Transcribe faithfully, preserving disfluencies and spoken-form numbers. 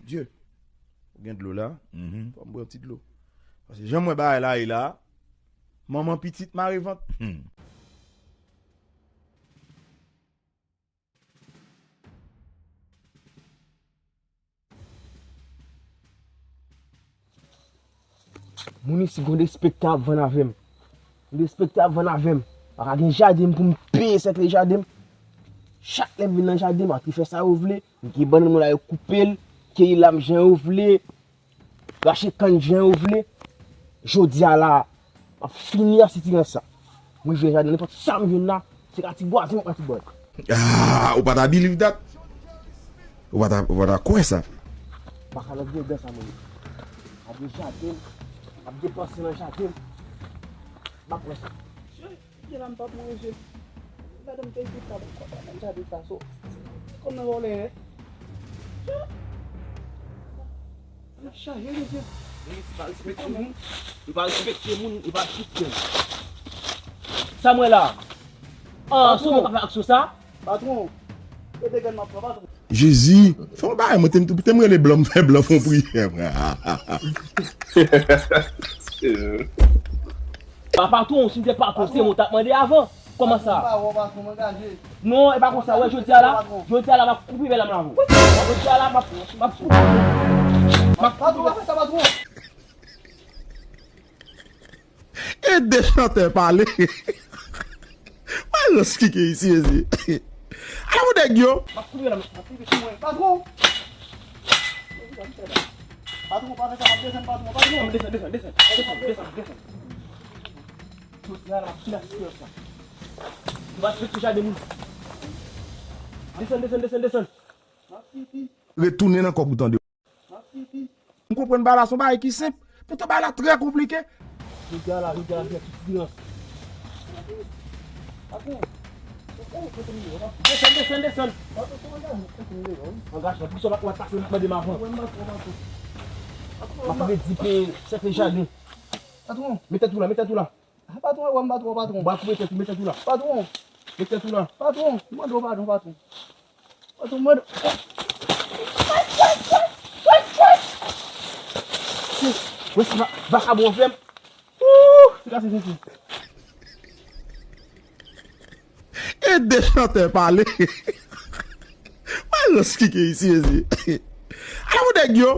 Dye, ou gen dlo la? Mhm. Fò m bwè yon ti dlo. Paske jan m wè bagay la ye la, manman pitit mare vant. Hmm. Moun isi gon despektan ap vann avè m. Gon despektan ap vann avè m. Pa ka gen jaden m pou m peye sèkle jaden m. Chak lè m vin nan jaden m, antre fè sa yo vle. M gen bannann mwen la, yo koupe l, keyi lam jan yo vle, rache kann jan yo vle. Jodi a la, m ap fini ak sitirans sa. Mwen jwenn jaden, nenpòt sa m jwenn la, se ka ti bwa, se mwen ka ti bwa. Ah, ou pa ta believe that? Ou pa ta, ou pa ta kwè sa? M pa ka nan grenn dan sa, mwen. M ap gen jaden, m ap depanse nan jaden. M pa kwè sa. Pye la m p ap manje. Madanm te ekri sa, m kontan nan jaden sa, so. Kòm nan vòlè. Nan chaje, mesye. Minis pa respekte moun. Li pa respekte moun, li pa respekte moun. Sa m wè la. Ah, sou moun ka fè aksyon sa? Patwon, e de grenn m ap pran, patwon. Jezi, fè yon bagay, mwen te m, te m rele blan, m fè blan fè yon priyè, frè. Pa patwon, si m te patwon, se mwen w t ap mande avan. Kòman sa? Patwon, patwon, m angaje. Non, e pa konsa, wè, jodi a la, jodi a la, m ap koupe bèl lam la avè w. Jodi a la, m ap, m ap koupe. M ap patwon, pa fè sa, patwon. Ede chantè pale. Malans ki gen isi, mesye. Ala pou nèg yo. M ap kouri la, m ap kouri sou mwen. Patwon! Patwon, pa fè sa, m ap desann, patwon, patwon. Desann, desann, desann, desann, desann, desann. Jodi a la, m ap fini ak sitiyasyon sa. M ap fini ak jaden moun. Desann, desann, desann, desann. Retounen nan kòb ou tande. M konprann bagay la se yon bagay ki senp, poutan bagay la trè konplike. Jodi a la, jodi a la, jodi a la, jodi a la. Desann, desann, desann. Angajman, poukisa w pa pase mande m avan? M ap redi peye sèkle jaden. Patwon, met tèt ou la, met tèt ou la. Ah, patwon, wè m patwon, patwon. Ba koupe tèt ou, met tèt ou la. Patwon. Met tèt ou la. Patwon, m mande w padon, patwon. Patwon, m mande w. Wè sa, vakabon anfle m. Ouh, se kase senti. Ede chantè pale. Malans ki gen isi, mesye. Ala pou nèg yo.